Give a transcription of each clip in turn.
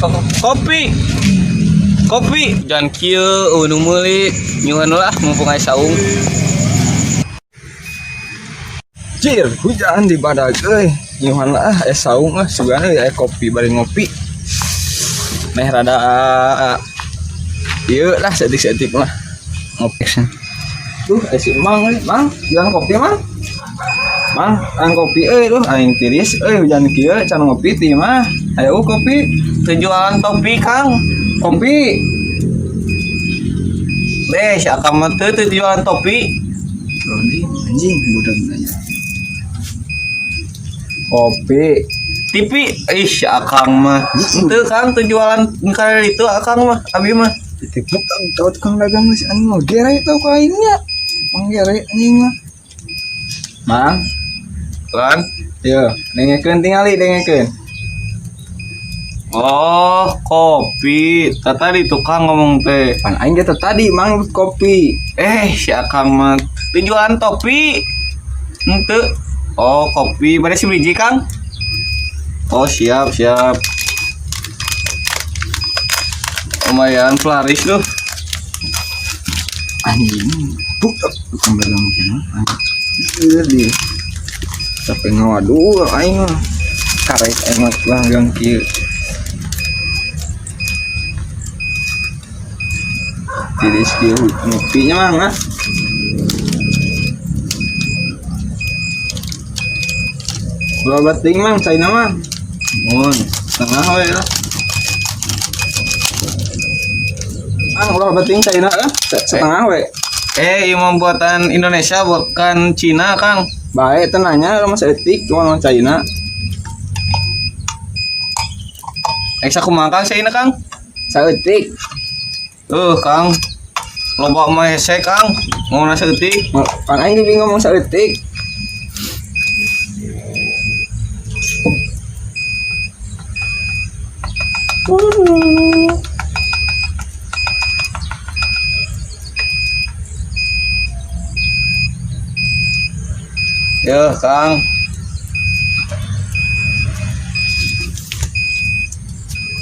Kopi. Kopi jangan kieu nu meuli nyuhun lah mumpung aya saung. Jir, hujan di badag euy. Nyuhan lah aya saung ah sugana aya kopi bari ngopi. Meh rada ieu lah setik-setik lah. Ngopi. Tuh aya si Mang euy, Mang, jualan kopi Mang. Mang, ang kopi euy tuh aing tiris euy hujan kieu can ngopi ti mah. Ayo kopi, Teu jualan topi Kang. Kopi. Beh, si akang mah teu teu jualan topi. Anjing, anjing budak nanya. Kopi. TV, ih si akang mah. Teu Kang teu jualan kana itu akang mah, abi mah. Ditipu tau tukang dagang si anjing mah gere tau ka aingnya. Manggere anjing mah. Mang, Kan? yo, dengekeun tingali dengekeun. Oh, kopi. Tata di tukang ngomong teh. Pan aing ge teh tadi mang nyebut kopi. Eh, si akang mah teu jualan topi. Henteu. Oh, kopi. Bade si biji, Kang? Oh, siap, siap. Lumayan pelaris tuh. Anjing, budak tukang dagang teh mah. Anjing. Ieu di sampai ngawaduh aing mah. Karek aing mah tukang dagang kieu. Tiris kieu ngopinya mang ah. Berapa ting mang caina mah? Mun. Setengah we lah. Mang ulah bating caina ah, setengah we. Eh, ieu mah buatan Indonesia bukan Cina, Kang. Baik tenanya kalau masih etik cuma orang China. Eh, sakumaha Kang caina, Kang? Saeutik. Tuh, Kang. Loba mah hese, Kang. Ngomongna saeutik. Pan aing ge ngomong saeutik. Ya, Kang.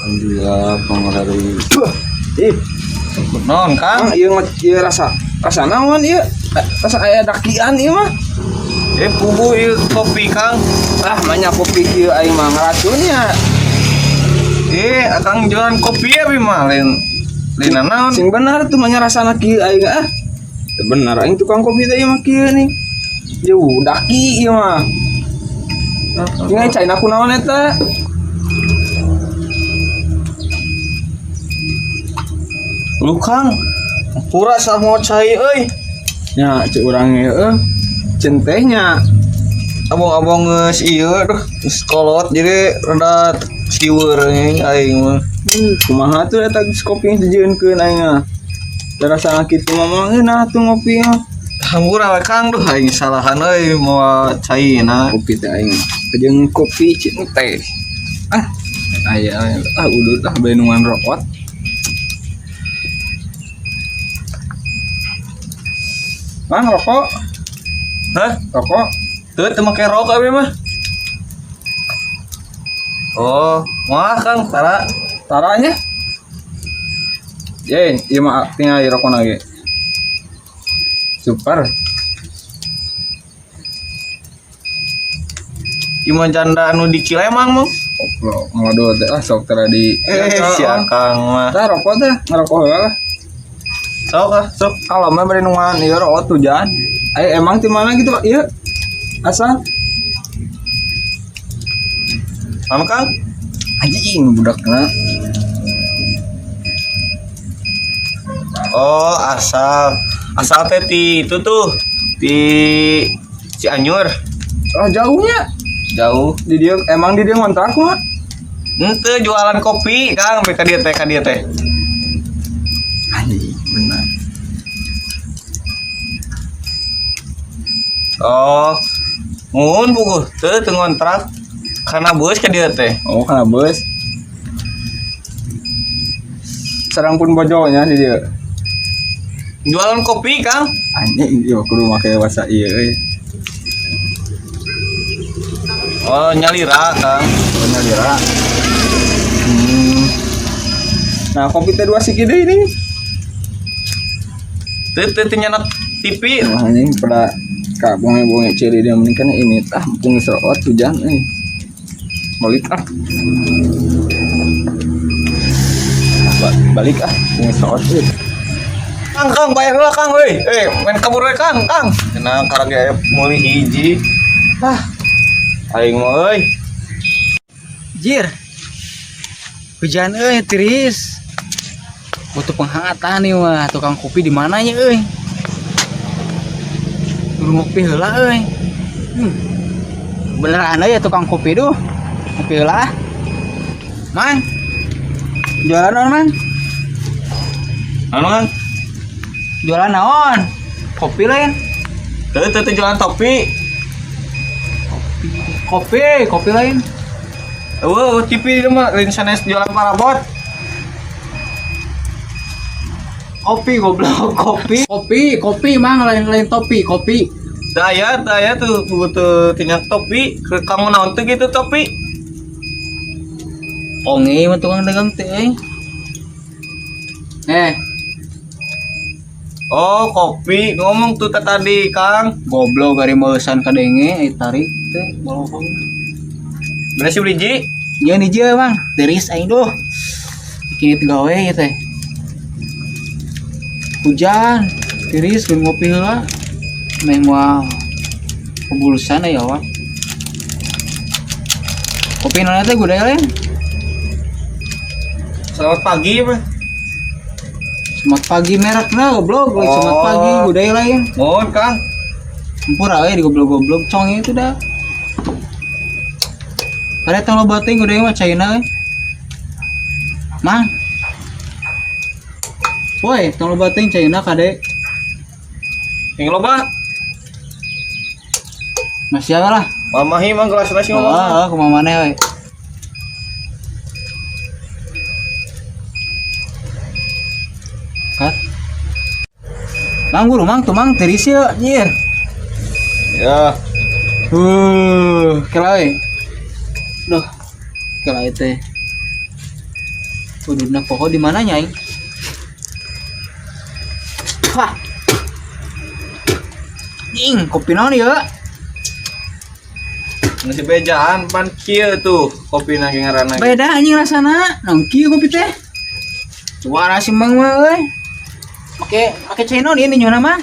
Alhamdulillah pengaruh. Ih, Non, Kang. Kang ieu mah ieu rasa rasa naon ieu? Rasa aya dakian ieu mah. Eh, pugu ieu kopi, Kang. Ah, banyak kopi kieu aing mah ngeracunnya. Eh, akang jualan kopi ya mah lain lain naon. Sing benar tuh mah rasana kieu aing ah. Teu benar aing tukang kopi teh ieu mah kieu nih. Yuh, daki ieu mah. Tinggal caina kunaon eta? Lu Kang. Pura sah mau cai euy. Nya cek urang heueuh. Centehnya. Abong-abong geus ieu duh, geus kolot jadi rada siweur aing aing mah. Kumaha tuh eta geus kopi dijieunkeun aing mah. Da rasana kitu mah mah ngeunah tuh ngopi mah. Hampura we Kang duh aing salahan euy moal caina. Kopi teh aing jeung kopi cinte. Ah, aya ah udut ah bendungan rokot. Mang rokok, Hah? Rokok. Teu teu make rokok abi mah. Oh, moal Kang tara. Taranya. Ye, ieu mah tinggal rokok lagi. Super. Ieu mah janda anu di Cilemang mah. Koplo, ngodo teh ah sok tara di. Eh, si Akang mah. Tah rokok teh, ngerokok heula lah. Sok ah, sok. Kalau mah bari nungan ieu rokok tujan. Ayo emang di mana gitu ieu? Asal Mana Kang? Anjing budakna. Oh, asal. Asal teh di itu tuh di Cianjur. Oh, jauhnya. Jauh. Di dia emang di dia ngontrak mah. Ente jualan kopi, Kang, ka dieu teh, ka dieu teh. Anjing, benar. Oh. Mun puguh teu teu ngontrak. Karena bus ka dieu teh. Oh, kana bus. Sarang pun bojonya di dia. Jualan kopi, Kang. Anjing, ieu kudu make bahasa ieu euy. Oh, nyalira, Kang. Oh, nyalira. Nah, kopi teh dua siki deui nih. Teu teu teu nyanak TV. Wah, anjing pada ka bonge-bonge ciri dia mending ini tah mumpung serot hujan euy. Balik ah. Balik ah, mumpung serot euy. Kang, Kang, bayar lah Kang, euy. Eh, main kabur we Kang, Kang. Cenah karang ge meuli hiji. Ah. Aing mah euy. Jir. Hujan euy tiris. Butuh penghangatan nih wah, tukang kopi di mana nya euy? Turun ngopi heula euy. Beneran euy tukang kopi duh. Ngopi heula ah. Mang. Jualan naon, Mang? Anu Kang? Jualan naon? Kopi lain. Teu teu teu jualan topi. Kopi, kopi lain. Eueuh, TV itu mah lain sanes jualan parabot. Kopi goblok, kopi. Kopi, kopi Mang, lain-lain topi, kopi. Daya, daya tuh butuh tinyak topi. Ke kamu naon tuh gitu topi. Onge mah tukang dagang teh euy. Eh, Oh, kopi ngomong tuh tadi, Kang. Goblok gari meusan kadenge ai tarik teh bohong. Bener sih beli ji? Nyeun hiji we, Mang. Tiris aing duh. Bikin itu gawe ya teh. Hujan, tiris geus ngopi heula. Meh moal pebulusan aya awak. Kopi naon teh gudai lain? Selamat pagi, mah. Semat pagi merekna goblok, oh. Semat pagi gudai lain. Mohon, Kang. Empur we di goblok-goblok cong itu dah. Ada tong loba teuing gudai mah China euy. Mang. Woi, tong loba teuing China kade. Yang loba. Masih apa lah? Mamahi mah gelas nasi ngomong. Oh, kumaha maneh we. Kat. Mang guru mang tuh mang tiris ya nyir. Ya. Kela we. Duh. Kela teh. Kuduna pokok di mana nya aing? Wah. Ing, kopi naon ieu? Nasi bejaan pan kieu tuh kopi na ngaranna. Beda anjing rasana. Naon kieu kopi teh? Suara si Mang mah euy. Make make cai naon ieu ninyuhna mah?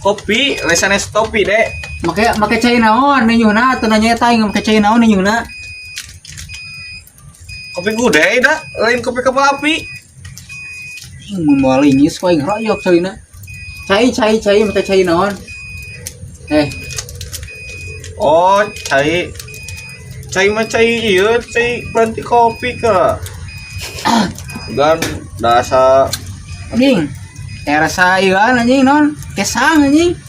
Kopi, lesanes topi, Dek. Make make cai naon ninyuhna atuh nanya eta aing make cai naon ninyuhna? Kopi gudai dah, lain kopi kapal api. Ing mun moal linyis ku aing royok caina. Cai cai cai make cai naon? Eh, Oh, cai. Cai mah cai ieu, cai berhenti kopi ke. Gan dasa anjing. Teh rasa ieu anjing naon? Kesang anjing.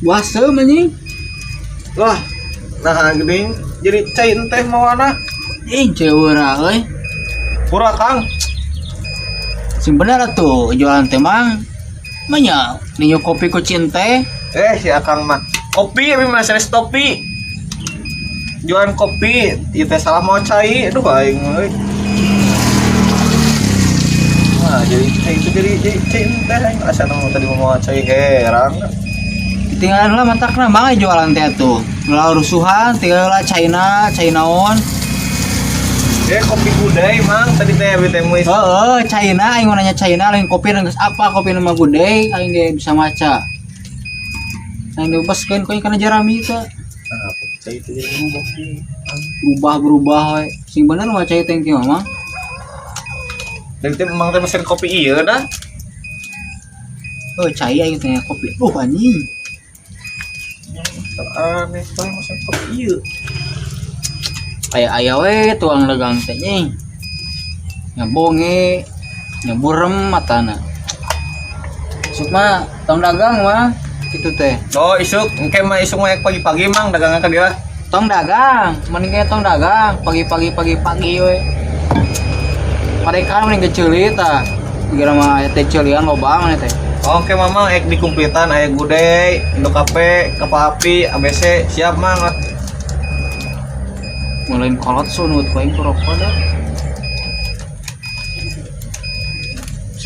Buah seum anjing. Lah. Nah, geuning jadi cai enteh mawana. Ing ceureura euy. Pura, Kang. Sing bener atuh jualan teh Mang. Manya ninyu kopi ku cinte. Eh, si Akang mah. Kopi abi mah sanes topi. Jualan kopi, ieu teh salah mau cai. Aduh aing mah euy. Wah, jadi cai itu jadi cai enteh aing asa nu tadi mau cai herang. Tinggalan lah matakna mang jualan teh atuh. Ulah rusuhan, tinggal lah China, China on. Eh, kopi gudai, Mang. Tadi teh abi teh meuli. Heeh, China aing mau nanya China lain kopi geus apa kopi nama gudai aing ge bisa maca. Aing dibebaskeun ku aing kana jarami teh. Nah, kopi cai itu jadi kopi. Berubah-berubah we. Sing bener mah cai teh kieu mah. Dari teh mang teh mesen kopi ieu dah. Oh, cai aing teh kopi. Anjing. Aneh teh mesen kopi ieu. Aya aya we tuang dagang teh nying. Nyabonge, nyaburem matana. Isuk mah tong dagang mah kitu teh. Oh, isuk, engke mah isuk mah pagi-pagi mang dagangan ka dia. Tong dagang, mending kayak tong dagang pagi-pagi pagi-pagi we. Mereka mending keceuli tah. Kira mah aya teh ceulian loba maneh teh. Oke mama, ek dikumplitan aya gudai, Indo Cafe, Kapal Api, ABC, siap mang. Mulai kolot sunut ku aing rokok dah.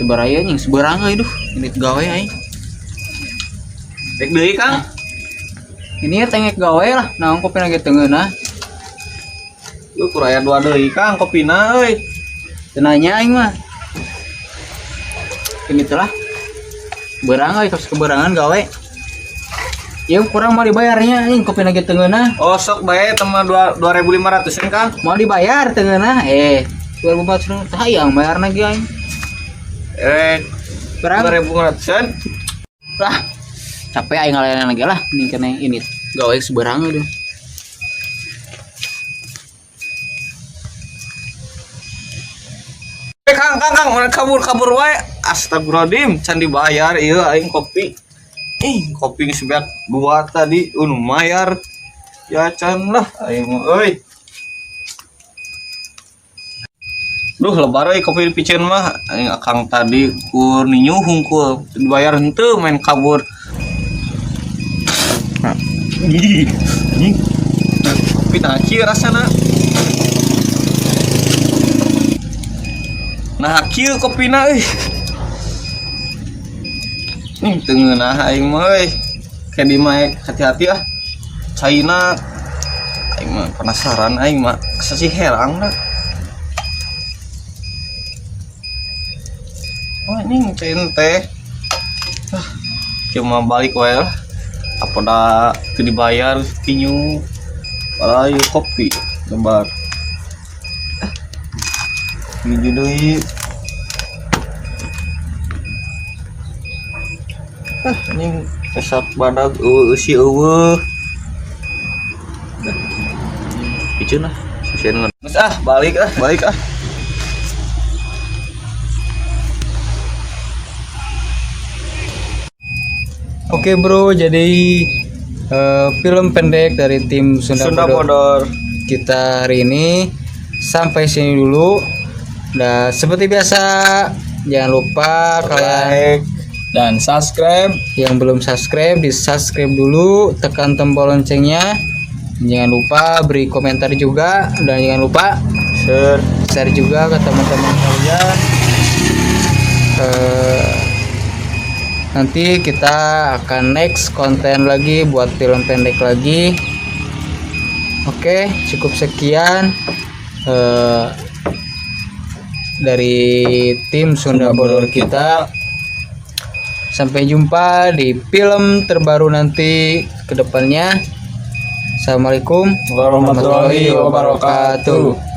Sebaraya anjing seberang euy duh. Ini gawe aing. Rek deui Kang. Ini ya tengek gawe lah, naon kopi lagi teu ngeunah. Lu kurang aya dua deui Kang kopina euy. Teu nanya aing mah. Ini teh lah. Berang euy tos keberangan gawe. Ieu kurang mau dibayarnya anjing kopi lagi teu ngeunah. Oh sok bae teman 2500 Kang. Mau dibayar teu ngeunah. 2400 tah hayang bayarna ge aing. Berang 2500-an. Lah. Capek aing ngalayanan lagi lah mending kena ini gawe seberang udah. Kang, Kang, Kang, mana kabur-kabur wae. Astagfirullahaladzim, can dibayar ieu aing kopi. Kopi geus beak dua tadi, nu mayar. Ya can lah aing mah euy. Duh, lebar euy kopi piceun mah. Aing akang tadi kur ninyuh hungkul, dibayar henteu main kabur. Anjing. Kopi nah kieu rasana. Nah kieu kopina euy. Nih teu ngeunah aing mah euy. Kayak di mah hati-hati ah. Caina aing mah penasaran aing mah asa si herang dah. Oh anjing cain teh. Ah, cuma balik wae lah. Apa dah teu dibayar kinyu. Padahal ieu kopi lebar. Hiji deui. Ah, anjing esak badag eueuh eusi eueuh. Piceun lah, susieun. Geus ah, balik ah, balik ah. Oke bro, jadi film pendek dari tim Sunda, Sunda Bodor Bodor kita hari ini sampai sini dulu. Dan seperti biasa, jangan lupa kalian Like dan subscribe. Yang belum subscribe, di subscribe dulu, tekan tombol loncengnya. Jangan lupa beri komentar juga, dan jangan lupa share, share juga ke teman-teman kalian. Nanti kita akan next konten lagi buat film pendek lagi. Oke, cukup sekian dari tim Sunda Bodor kita. Sampai jumpa di film terbaru nanti ke depannya. Assalamualaikum warahmatullahi wabarakatuh.